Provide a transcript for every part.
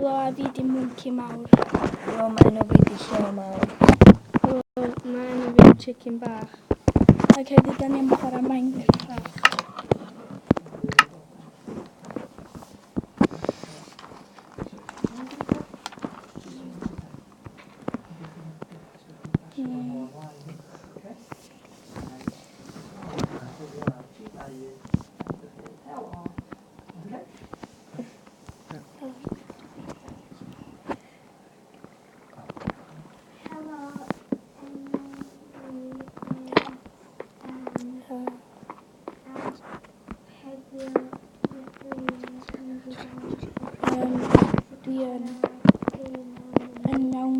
Helo, a fi di Mwnci Mawr. Helo, mae enw fi di Llew Mawr. Helo, mae enw fi'n Chicken Bach. Ac heddiw da ni am chwarae Minecraft. Dwi yn yn mewn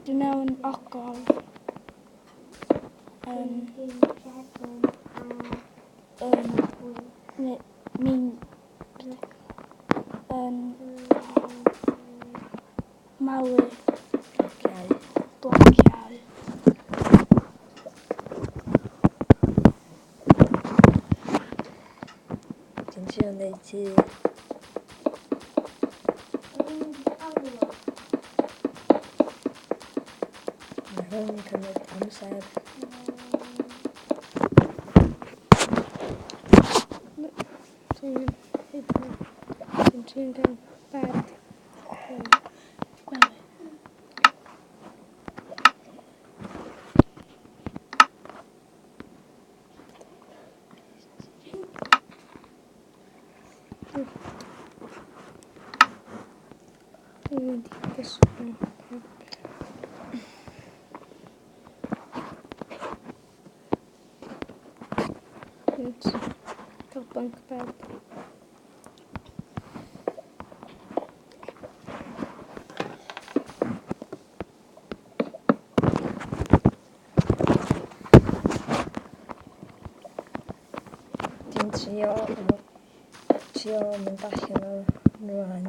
dwi mewn ogof yn yn min yn malu Blociau. Blociau. Dwi'n trio neud tŷ. Mae hwn yn cymryd amser. Dwi'n trio gael bed. Gwely. Dwi'n mynd i gysgu. Dwi'n cael bunk bed. Dwi'n trio mynd allan o'r rwan.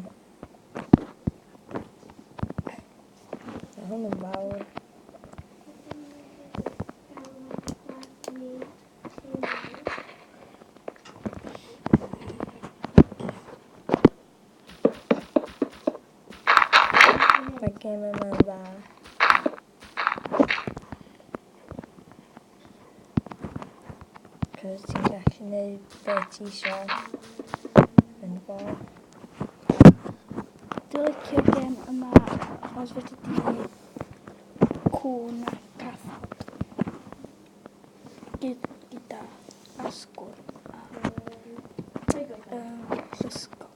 Mae hwn yn fawr. Mae gêm yma'n dda. Cos ti'n gallu neud be ti isio yn fo. Dwi'n licio'r gêm yma achos fedri di wneud cŵn a cathod gyda asgwrn a llysgod.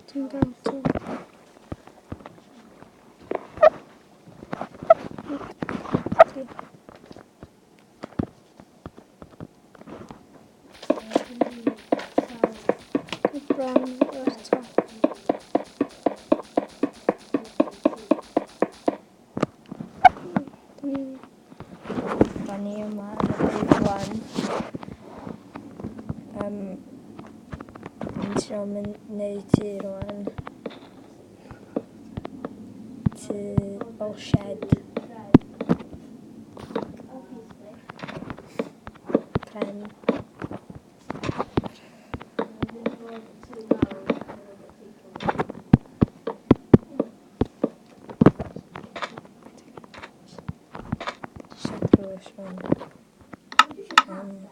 Dwi'n gael tŷ. Bron o'r top. Da ni yma yn y byd rwan. Dwi'n trio mynd neud tŷ rwan. Tŷ fel shed. Pren. Isio drws rwan. Fan'na.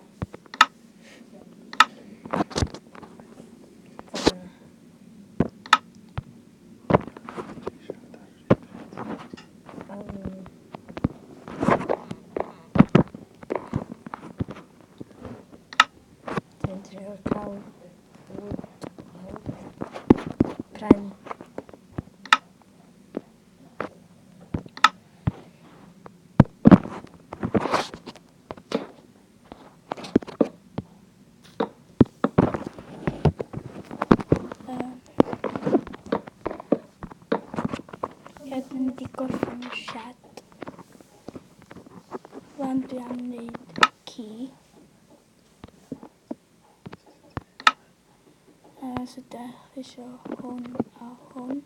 Dwi'n trio cael wood, pren. Ie, dwi'n mynd i gorffen y shed. Rwan dwi am wneud ci. Os ydych eisiau hwn a hwn.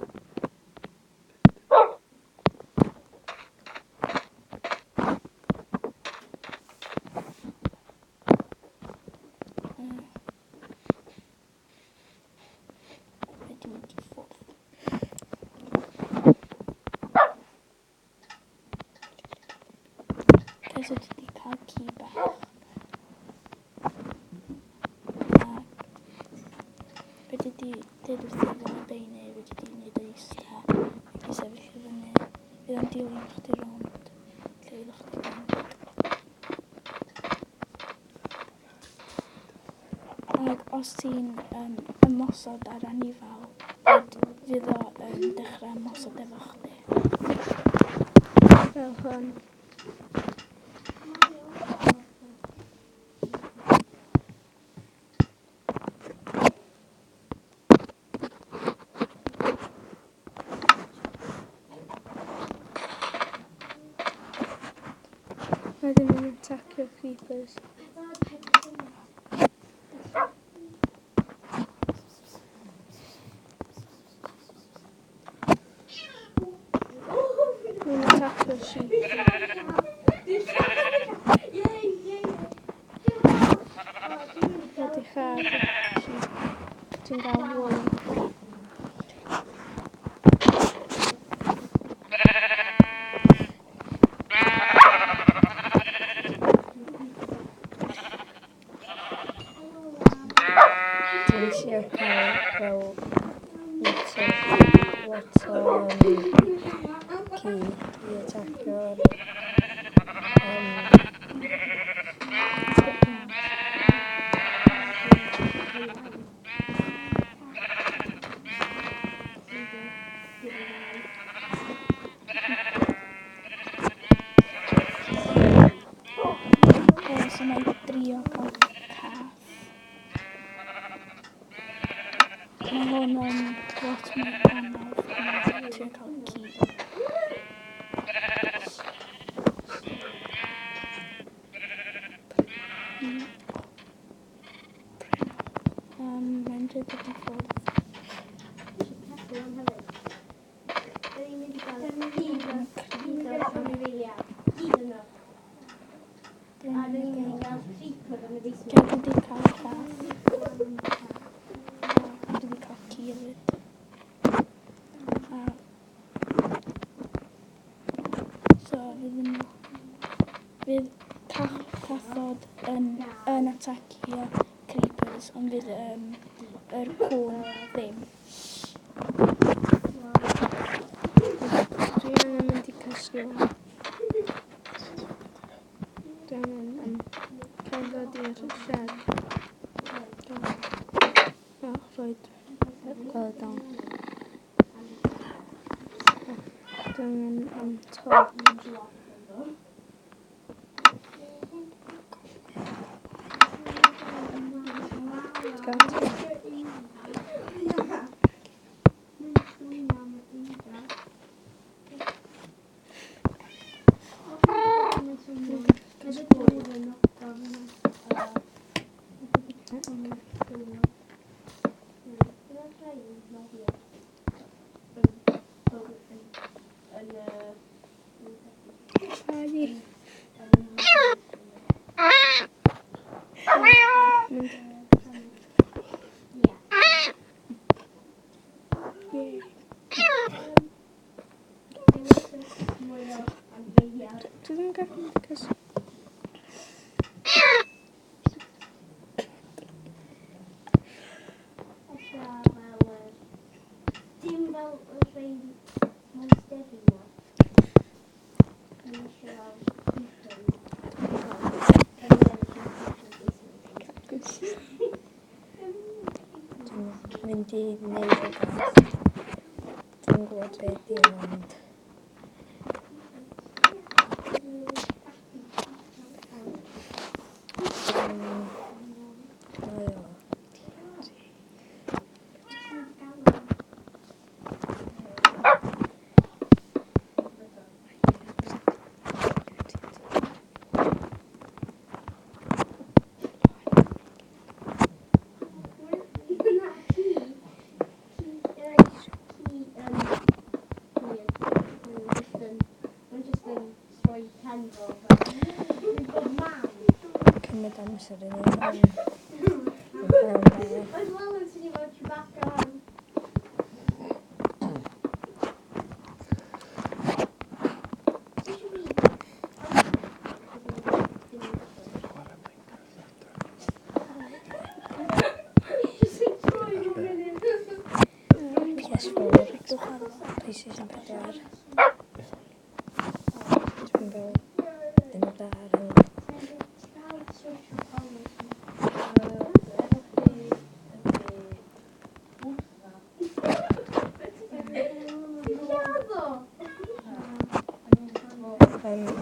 Wedi mynd i ffwrdd. Okay, so dwi wedi cael ci bach. Ac fe di dweud wrth i fo be i wneud, fe di wneud o eista ac i sefyll i fyny. Fydd o'n dilyn chdi rownd lle fydd chdi mynd. Ac os ti'n ymosod ar anifal, fydd o yn dechrau ymosod efo chdi. Fel hwn. Mae ddim yn attackio creepers. Mae'n attackio sheep. Wedi chael sheep. Ti'n gael wool. Dwi'n eisiau cael fel lot o ci i attacio'r Okay, so na i drio cael cath. Mae hwn yn lot mwy anodd na trio cael ci. Mae'n rhedeg i ffwrdd. Dwi wedi cael cath. Dwi wedi cael ci hefyd. So fydd cathod yn attackio creepers, ond fydd yr cŵn ddim. Dwi angen mynd i cysgu. Dwi angen cerdded i'r shed. A rhoid gwely down. Dwi angen torch. Gael torch. Sorry. Mynd. Yeah. Ti ddim yn gallu cysgu? Dim fel y rhai monsteri na. Dwi'n eisiau creepers. Dwi'n mynd i wneud rhywbeth. Dwi'n gwybod beth yw ond mae o. Cymryd amser i wneud hwn. Mae'n dda. Oedd Lala'n swnio fel Chewbacca wan. Chwarae Minecraft adra. Just yn troi nhw'n munud. PS4, PlayStation 4. Dwi'n fel ddim yn dda ar hwn.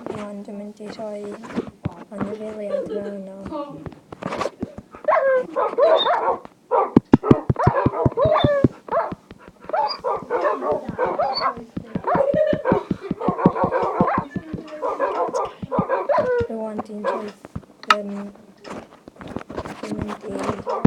Rwan dwi'n mynd i rhoi anifeiliaid mewn o. Rwan dwi'n rhoi dwi'n mynd i yn Cymraeg.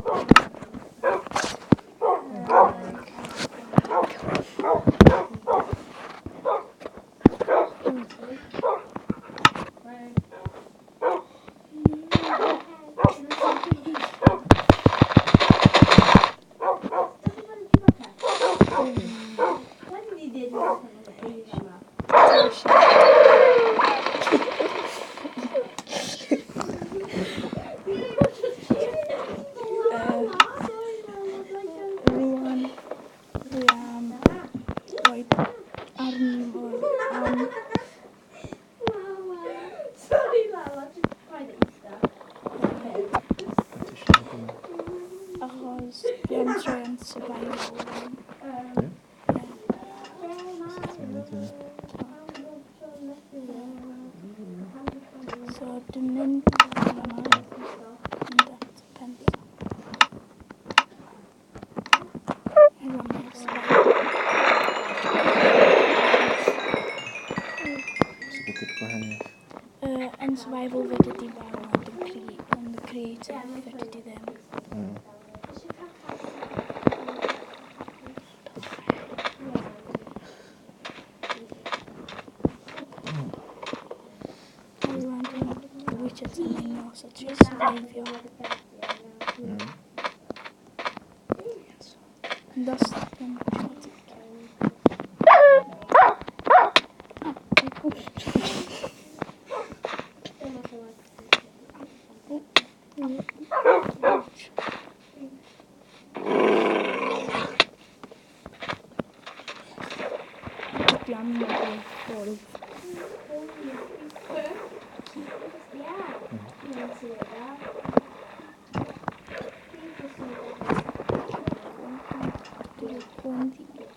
Rwan, dwi am rhoi armor am Sorry, Lala, just try to Easter. Ti eisiau gwneud hwnna? Achos dwi am troi yn survival rwan. Ie? Sut ti'n gwneud hynna? So dwi'n mynd yma, mynd at y pen. Rwan mae'n survival. So beth yw'r gwahaniaeth? Yn survival fe dydy farw, ond yn y creative fe dydy ddim. Rwan dwi'n gweithio tan y nos a trio survivio. And that's ddim shot. Oh, ouch. Dwi am mynd i bwrdd. Dwi'n hwn di dod.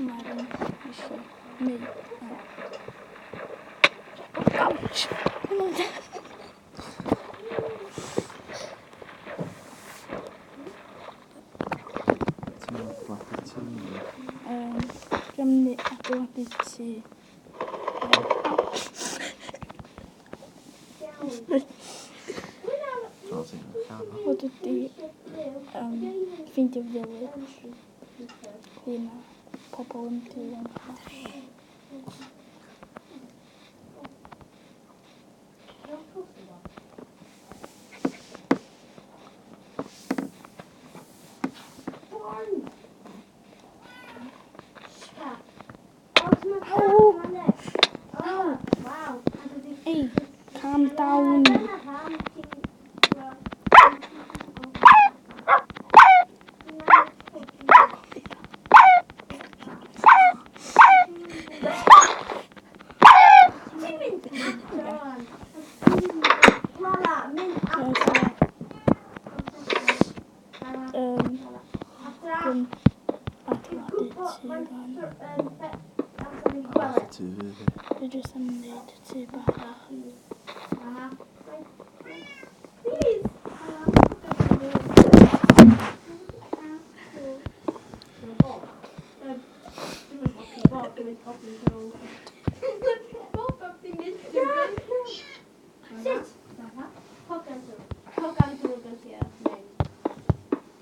Mae'r eisiau mynd. Ouch! Oh no. Ti'n mynd adeiladu tŷ neu? Dwi'n mynd i adeiladu tŷ. Ouch! Fel ti'n lladd o? O, dwi di ffeindio village lle mae pobl yn byw yn yma. Ow! Hey, calm down. So, dwi'n adeiladu tŷ rwan. Fath o tŷ fydd e? Dwi jyst am wneud tŷ bach. Please. Sut? Hogan dwi'n mynd.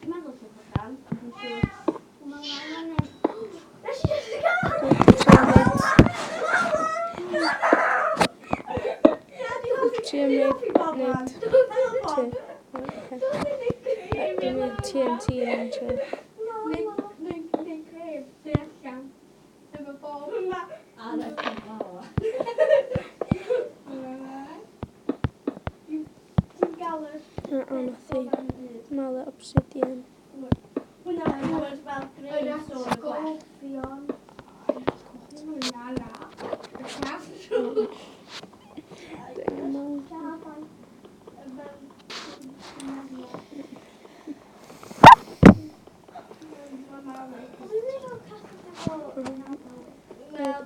Dwi'n meddwl sy'n Hogan, dwi'n siŵr. Nes i just gael! Wneud tŷ. Dwi'n mynd TNT launcher. Na, anodd i. Mala obsidian. Dwi'n meddwl.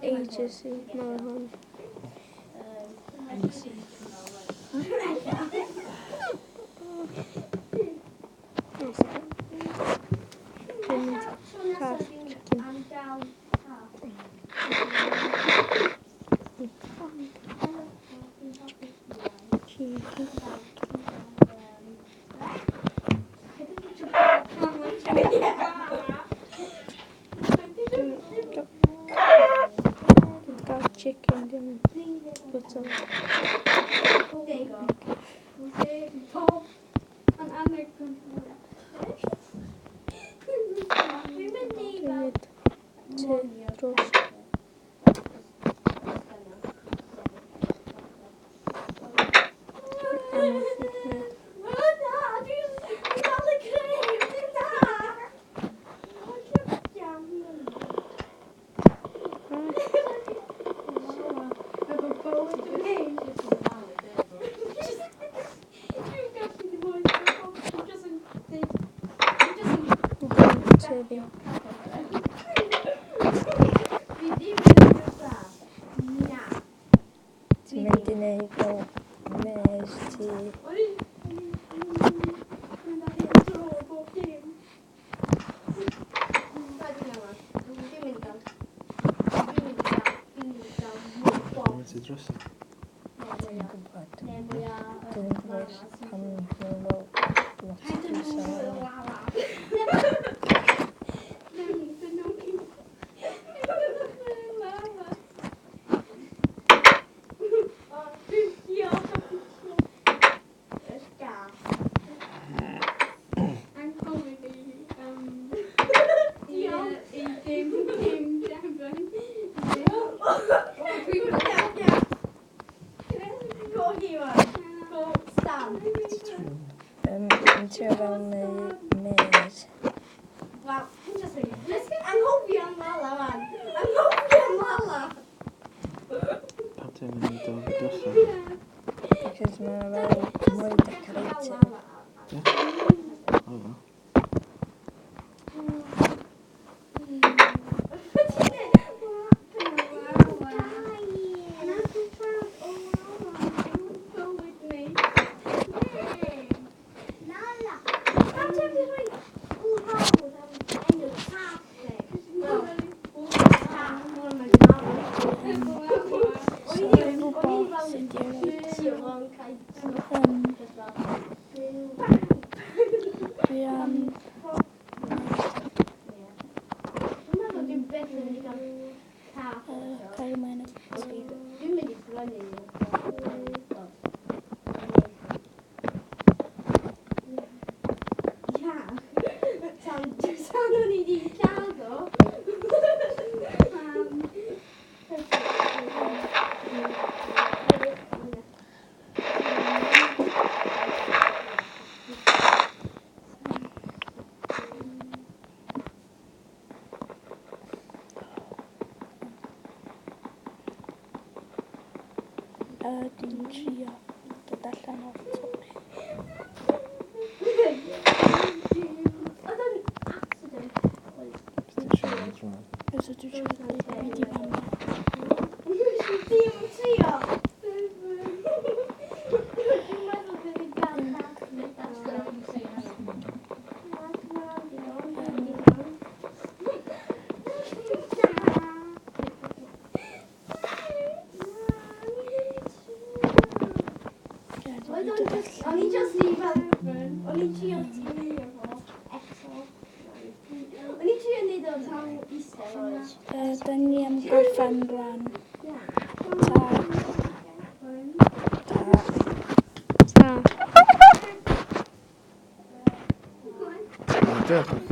Ages i mala hwn. Dwi'n mynd cael chicken. Chicken. Dwi'n gael chicken, dwi'n mynd bwyta. Dwi'n mynd tŷ dros. Anodd i wneud. Tŷ fi. Ti'n mynd i wneud fel maze ti. Dwi'n mynd i drosodd. Dwi'n gwybod. Dwi'n gwybod pam nhw'n fel lot o drysau. Dwi'n trio fel neud maze. Pam ti'n mynd i dod drosodd? Because mae'n fel mwy decorative. O, fel. So, dwi'n gwybod sut i roed. Dwi am cael ymlaen y Dwi'n mynd i brynu nhw. Ia. Tan o'n i di lladd o. Dwi'n trio dod allan o'r twll. Oedd o'n accident. Ti'n siarad rwan? So dwi'n trio mynd i fama. Ddim trio. Dwi'n meddwl bydd yn gael cath. Ie, dwi'n dod allan. O'n i just i fel... O'n i'n trio trio fo eto. O'n i'n trio neud o'n tan eistedd oedd. Da ni am gorffen rwan. Ta. Ta. Diolch.